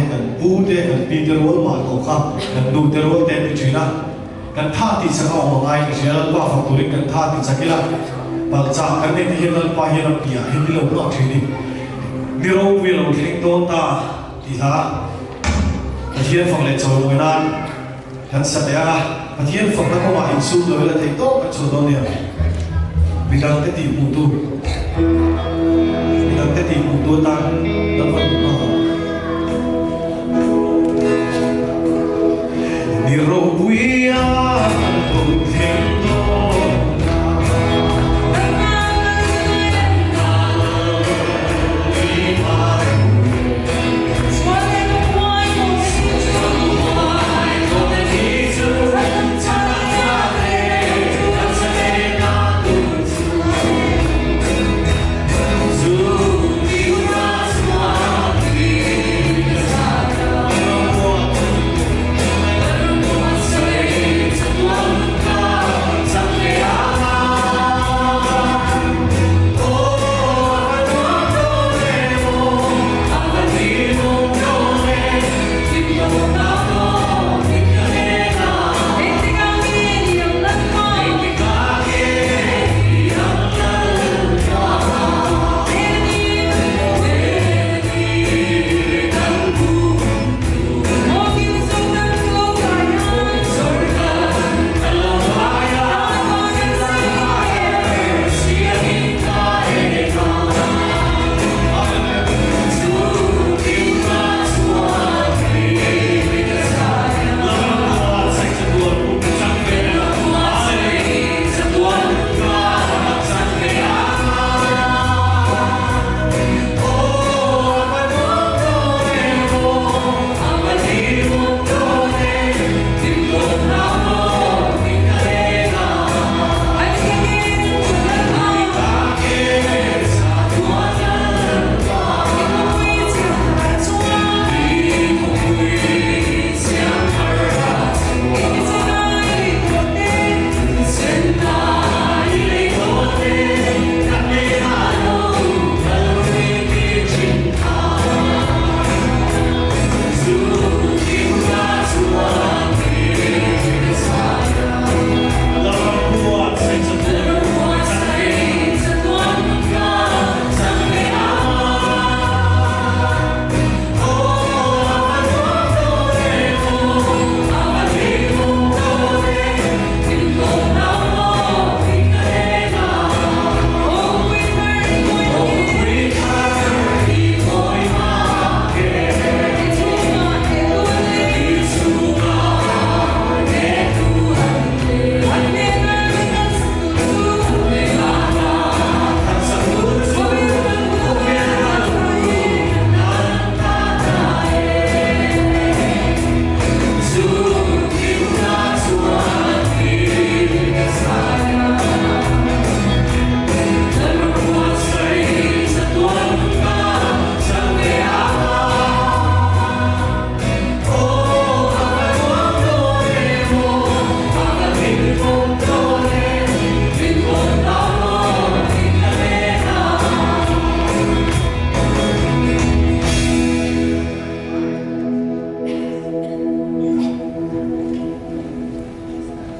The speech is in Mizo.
kan pu te, kan pi te rual mah tawh kha kan nu te rual te an ti thin a. Kan tha tih chak a awm a ngai ka hria, Lalpa fak turin kan tha tih chak ila, palchah kan neih te hian Lalpa hian a piah hi ni lo nghak thin i, ni ropui a lo thleng dawn ta tih hla Pathian fak leh chawimawi nan kan sa leh ang a, Pathian fakna kawngah insum lo ila theih tawp kan chhuah dawn nia. Midangte tih hmuh tu, midangte tih hmuh tu atan Lalpa duh nghak ang.